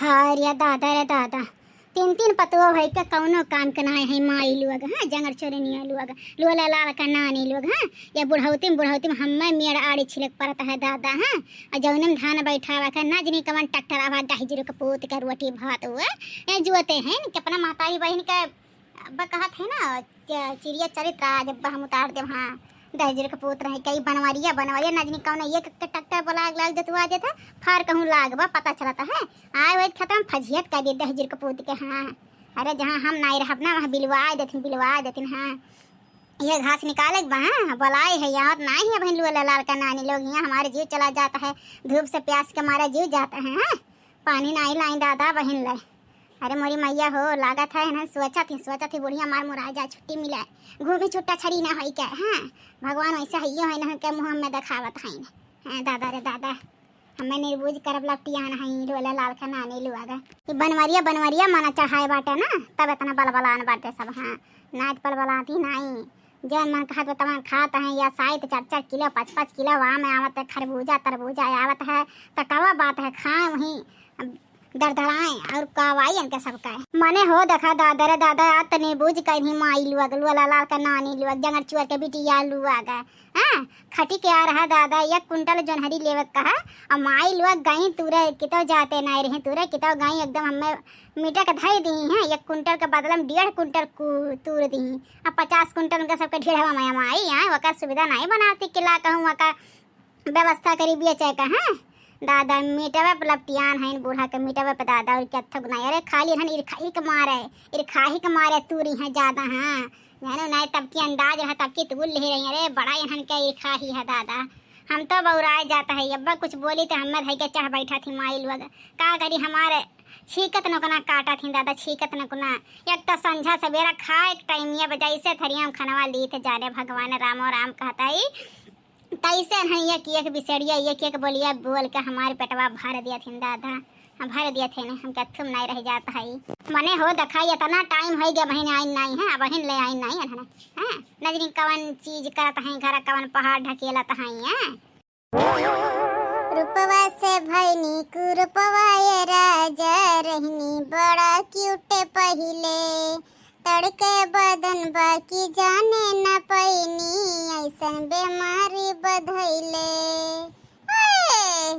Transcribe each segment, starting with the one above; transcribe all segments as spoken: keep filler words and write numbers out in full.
अरे दादा रे दादा, तीन तीन पतोह भई के कौनो काम के नाहीं है माई लोग, हाँ, जंगर चोरनिया लोग, लोला लाल का नानी लोग, हाँ, ये बुढ़ौती में, बुढ़ौती में हम्मे मेड़ आड़ी छिलक परत है दादा, हाँ, और जौने में धान बैठावा के ना जनी कवन ट्रैक्टर आवा दहिजरू के पूत के रोटी भात हुए, ये जोते हैं कि अपना मातारी बहिन के अब कहत है ना, च-, चिड़िया चरित्र आज अब हम उतार देब, हाँ। दहिजर के पूत रहे कई बनवरिया, बनवरिया नजनी कौन एक के ट्रैक्टर बोला लाग जतुआ जेत है, फार कहूँ लाग बा, पता चलत है। आए वही खतम फजियत कर दिए दहिजर के पूत के, हाँ। अरे जहाँ हम नाई रहब ना, वहाँ बिलवा देथिन, बिलवा देथिन, हाँ। ये घास निकाले के बा, हाँ, बोलाए है, यहाँ नाई है बहन लुआ लाल का नानी लोग, यहाँ हमारे जीव चला जाता है, धूप से प्यास के मारे जीव जाता है, हाँ। पानी नाई लाई दादा बहिन ले। अरे मोरी मैया हो, लागत है ना, सोचत ही, सोचत ही बुढ़िया मार मुराई जाए, छुट्टी मिले, घूमी छुट्टा छड़ी ना होई के, हाँ, भगवान वैसे हइयो है ना के मुँह में देखावत है। हाँ, दादा रे दादा, हमें निर्बुझ करब लपटियान है, रोला लाल के नानी लुआ गे। ई बनवरिया, बनवरिया मना चढ़ाए बाटे ना, तब इतना बलबलान बाटे सब, हाँ, नाच बलबलाती नाई। जौन मन कहत बा तवन खात हैं, या साइत चार चार किलो, पाँच पाँच किलो आम आवत है, खरबूजा तरबूजा आवत है, त कवा बात है, खाए वहीं दरदराए और कवाई इनके सबका। मने हो देखा दादा रे दादा, आ तनी बूझ कर ही माई लुआ गे, लुआ लाल का नानी लुआ गे, जंगर चुअर के बिटिया लुआ गे, हाँ, खटी के आ रहा दादा, एक कुंटल जोनहरी लेवे के कहा, आ माई लुआ गे गई तुरे, कितो जाते नाई रही तुरे, कितो गई एकदम हमें मीटर के धई दी हैं, एक कुंटल के बदले में डेढ़ कुंटल कु-, तूर दी। अब पचास कुंटल उनका सबके ढेढ़वा में माई आए, ओकर सुविधा नाई बनाती कि ला कहूँ ओकर व्यवस्था करी बेचे का, हाँ? दादा मीटवा पे लपटियान है बूढ़ा के मीटवा पे दादा, और क्या थक नाई। अरे खाली हन इरखाही के मारे, इरखाही के मारे तूरी हैं ज्यादा, हाँ। जानो नाई तब की अंदाज रहा, तब की तूल ले रही। अरे बड़ा इन्हन के इरखाही है दादा, हम तो बौराए जाता है। अब्बा कुछ बोली तो हमें धई के चढ़ बैठा थी माई लोग। का करी हमारे छीकत नकुना काटा थी दादा, छीकत नकुना। एक तो संझा सवेरा खाए के टाइम ये बजाई से थरिया में खनवा ली थे, जाने भगवान रामो राम कहता ही। तैसे नहीं एक एक बिसरिया, एक एक बोलिया बोल के हमारे पेटवा भर दिया थी दादा, हम भर दिया थे ने, हम कथुम नहीं रह जाता है। मने हो देखा, इतना टाइम हो गया, बहन आई नहीं है, अब बहन ले आई नहीं है, हैं? नजरी कवन चीज करत हैं, घर कवन पहाड़ ढकेलत हैं, हैं? रूपवा से भैनी कुरूपवा ये राजा, रहनी बड़ा क्यूट पहिले। तड़के बदन बाकी जाने न पैनी, ऐसन बेमारी बधैले। हाय!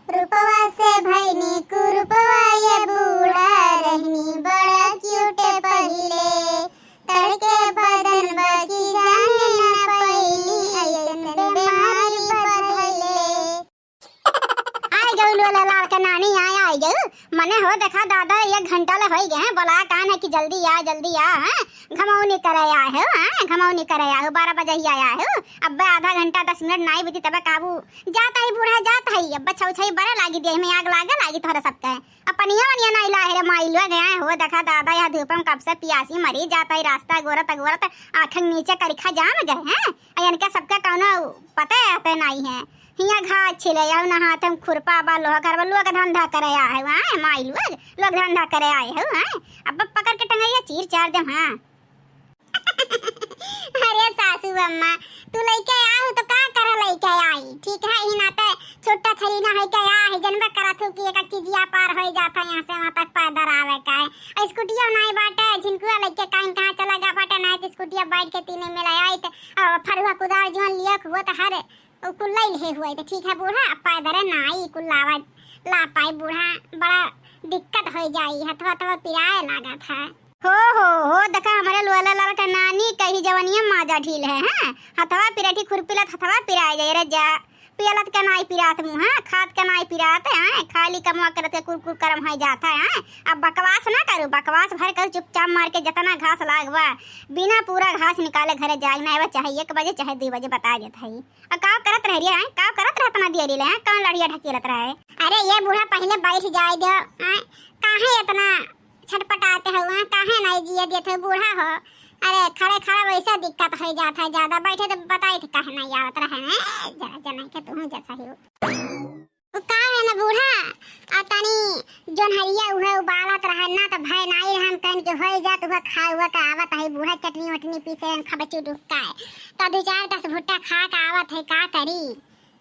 रूपवा से भैनी कुरूपवा ये बूढ़ा, रहनी बड़ा क्यूट पहिले। तड़के बदन बाकी जाने न पैनी, ऐसन बेमारी बधैले। आइ गउ लोला लाल के नानी, आइ, आइ गउ। मने हो देखा दादा, एक घंटा ले होइ गए हैं, बोला कान है कि जल्दी आ, जल्दी आ, हैं? घमौनी करे आए हो, हैं? घमौनी करे आए हो, बारह बजे ही आए हो। अब्बे आधा घंटा, दस मिनट नाई बीती तबे काबू। जाता ही बूढ़ा, जाता ही। अब्बे छौ छई बरे लागी, देह में आग लागे लागी तोहरे सबके। अब पनिया वनिया नाई लाहे रे माई लोग, हैं? हो देखा दादा, यह धूप में कब से पियासी मरी जाता ही, रास्ता गोरत गोरत आँखन नीचे करिखा जाम गए, हैं? आ इनके सबके कौनो पते अते नाई है। हियाँ घास छिले आउ, ना हाथ में खुरपा बा, लोहा करबा, लोग धंधा करे आए हुआ है, माई लोग, लोग धंधा करे आए हुआ है। अब पकड़ के टंगैया चीर चार देम, हाँ। अरे सासू अम्मा, तू लइके आए हो तो का करे लइके आई? ठीक है, ही नाते छुट्टा छड़ी ना होइके आए है, जनबे करत हो कि एक चिजिया पार होइ जात है यहाँ से वहाँ तक पैदल आवे का है। आ स्कूटियो नाई बाटे, झिनकुआ लइके काइन कहाँ चला गा बाटे, नाई तो स्कूटिया बैठ के तीने में ले आई तो, आ, फरुआ कुदार जौन लिया हुआ तो हर उ कुल लई लिहे हुए तो ठीक है बूढ़ा, अब पैदरे नाई कुल लावा, ला पाई बूढ़ा, बड़ा दिक्कत होइ जाई, हथवा हथवा पिराए लागत है। हो, हो, हो, देखा हमरे लोला लाल के नानी कही जवनिया माजा ढील है, हैं? हथवा पिराठी खुरपी लत हथवा पिराए जाए रे जा। पियलत के नाई पिरात मुँह, हैं? खात के नाई पिरात, हैं? खाली कमवा करत के कुर कुर करम होइ जात है, हैं? अब बकवास ना करू, बकवास भर करू, चुपचाप मार के जतना घास लागवा, बिना पूरा घास निकाले घरे जाए, नाई बा चाहे एक बजे चाहे दुई बजे बता देत है। आ का करत रह रे, हैं? का करत रह इतना देरी ले, हैं? कौन लड़िया ढकेलत रहे? अरे ये बूढ़ा पहिले बैठ जाए दो, हैं? काहे इतना छटपटाते हो, हैं? काहे नहीं जिए देते हो बूढ़ा हो? अरे खड़े खड़े वैसे दिक्कत होइ जात है ज्यादा, बैठे तो बताई थे काहे नहीं आवत रहे, हैं? जना जना के तू जैसा ही हो। उ का है ना बूढ़ा, आ तनी जोनहरिया उहे उबालत रहे ना, त भय नाई रहन कहन के होई जात, उहे खाए, उहे के आवत है बूढ़ा, चटनी वटनी पीसे रहन, खबची डुक्का है। त दू चार दस भुट्टा खा के आवत है, का करी?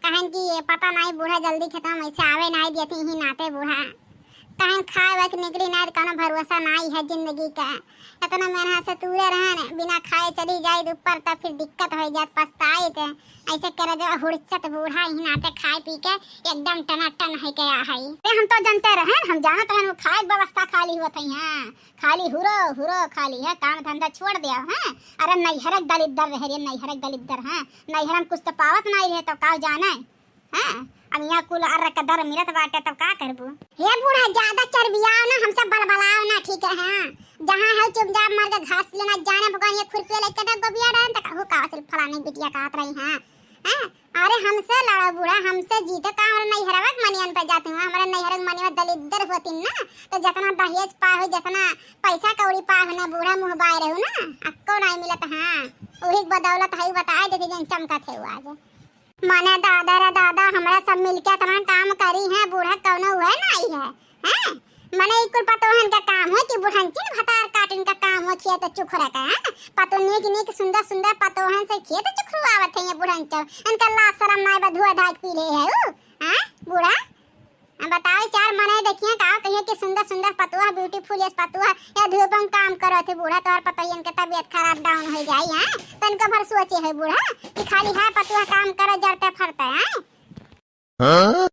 कहन कि ये पता नाई बूढ़ा जल्दी खेतवा में से आवे नाई देती ही नाते बूढ़ा। कहीं खाए वाए के निकली ना, तो कौनो भरोसा नाई है जिंदगी का। इतना मेहनत से तूरे रहन, बिना खाए चली जाई ऊपर, तब फिर दिक्कत हो जात, पछताई थे। ऐसे करे जो हुड़चत बूढ़ा ही नाते खाए पी के एकदम टनाटन है गया है। अरे हम तो जानते रहन, हम जानत रहन वो खाए के व्यवस्था खाली हुआ था यहाँ, खाली हुरो हुरो खाली है, काम धंधा छोड़ दिया है। अरे नैहरक दलिद्दर रह रे, नैहरक दलिद्दर है, नैहरम कुछ तो पावत नहीं रहे तो का जाने। हाँ, अब यहाँ कुल अर्र कदर मिलत बाटे, तब का करबू? हे बूढ़ा, ज्यादा चरबियाओ ना, हमसे बलबलाओ ना, ठीक है? हाँ, जहाँ है चुपचाप मर के घास लेना, जाने भगवान ये खुरपी लेके ना गोबिया डाल, तक हो का सिर्फ फलानी बिटिया कहत रही, हाँ? हैं? अरे हमसे लड़ो बूढ़ा, हमसे जीते का? हमारे नैहरवा के मनियन पे जाते हुए, हमारे नैहर के मनियन दलिद्दर होती ना, तो जितना दहेज पाए हो, जितना पैसा कौड़ी पाए हो ना, बूढ़ा मुँह बाय रहू ना, अक्को नहीं मिलत। हाँ, वही बदौलत है, बताए देते जन चमकत है वो आज। मने दादा रे दादा, हमरा सब मिलके इतना काम करी है, बूढ़ा कौनो हुए नाई है, हैं? मने ई कुल पतोहन का काम हो कि बुढ़ंचिन भतार काटिन का काम हो, खेत चुखरे का, हैं? पतो नीक नीक सुंदर सुंदर पतोहन से खेत चुखरुआवत है ये बुढ़ंचो, इनका लाज शरम नाई बा, धुआ धाक पी ले है उ, हैं? बूढ़ा, अब बताओ चार मने देखिए का कहिए कि सुंदर सुंदर पतोह, beautiful यस पतोह, या धूप में काम करो थे बूढ़ा, तोहर पतोहियन के तबीयत खराब down हो जाई, हैं? तनको भर सोचे है बूढ़ा कि खाली है पतोह काम करे जरते फरते, हैं? हाँ?